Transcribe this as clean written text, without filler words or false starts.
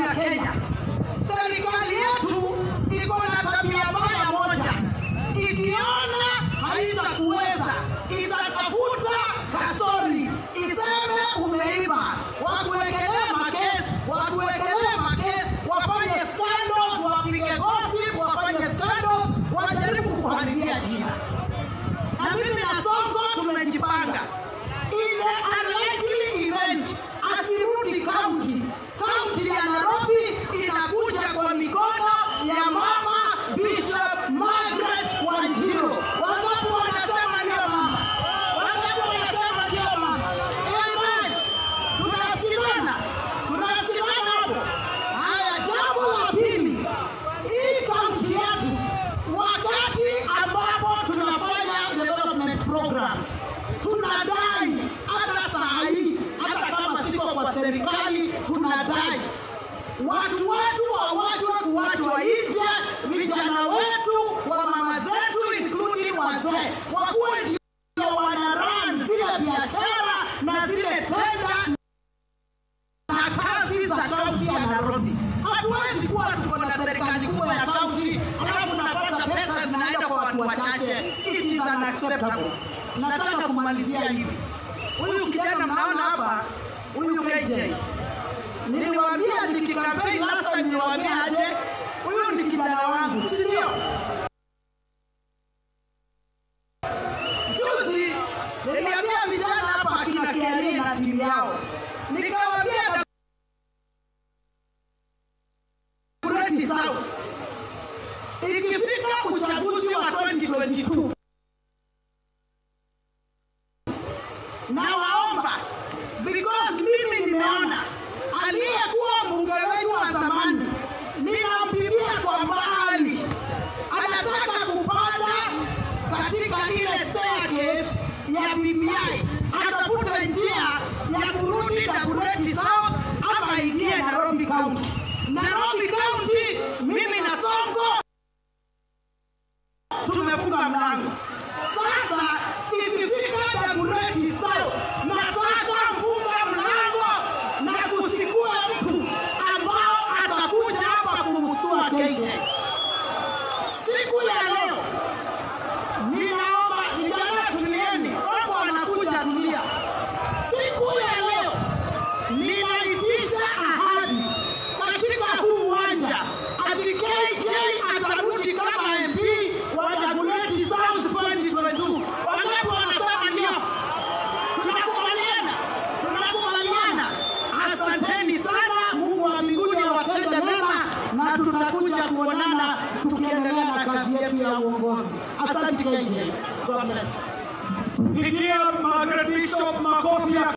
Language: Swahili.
ya Kenya. Serikali yetu iko na tabia mbaya moja. Ikiona haitakuweza, itatafuta kasori, iseme umeiba, wakuwekelee makesi, wakuwekelee makesi, wafanye scandals, wapige gossip, wafanye scandals, wajaribu kukuharibia jina. Na mimi na Sonko tumejipanga. In the unlikely event asirudi county, county ya Nairobi inakuja kwa mikono ya mama Bishop Margaret Wanjiru. Wangapi wanasema ndio mama? Wangapi wanasema ndio mama? Amen. Tunasikizana? Tunasikizana hapo? Haya, jambo la pili, hii county yetu, wakati ambapo tunafanya development programs, tunadai hata saa hii, hata kama siko kwa serikali, tunadai watu wetu hawachwe kuachwa nje, vijana wetu, wa mama zetu, including wazee, wakuwe ndio wana run zile biashara na zile tenda na kazi za kaunti ya Nairobi. Hatuwezi kuwa tuko na serikali kubwa ya kaunti alafu tunapata pesa zinaenda kwa watu wachache. It is unacceptable. Nataka kumalizia hivi. Huyu kijana mnaona hapa, huyu KJ, niliwaambia nikikampeni last time, niliwaambia aje, huyu ni kijana wangu, si ndio? Juzi niliambia vijana hapa akina KRA na timu yao, nikawaambia Dagoretti South, ikifika uchaguzi wa 2022, nawaomba, because mimi nimeona aliyekuwa mbunge wetu wa zamani, ninampimia kwa mbali, anataka kupanda katika ile staircase ya BBI, atafute njia ya kurudi Dagoretti South ama ingie Nairobi County. Nairobi County, mimi na Sonko tumefunga mlango. Sasa ikifika Dagoretti South, nataka mfunga mlango na kusikua mtu ambao atakuja hapa kumsua KJ. Siku ya leo ninaomba vijana tulieni, Sonko anakuja, tulia. Siku ya leo ninaitisha ahadi katika huu uwanja ati KJ atarudi kama MP wa Dagoretti South 2022. Wangapi wanasema ndio? Tunakubaliana? Tunakubaliana. Asanteni sana. Mungu wa mbinguni awatende mema, na tutakuja kuonana tukiendelea na kazi yetu ya uongozi. Asante KJ. God bless. Pigia Margaret Bishop makofi ya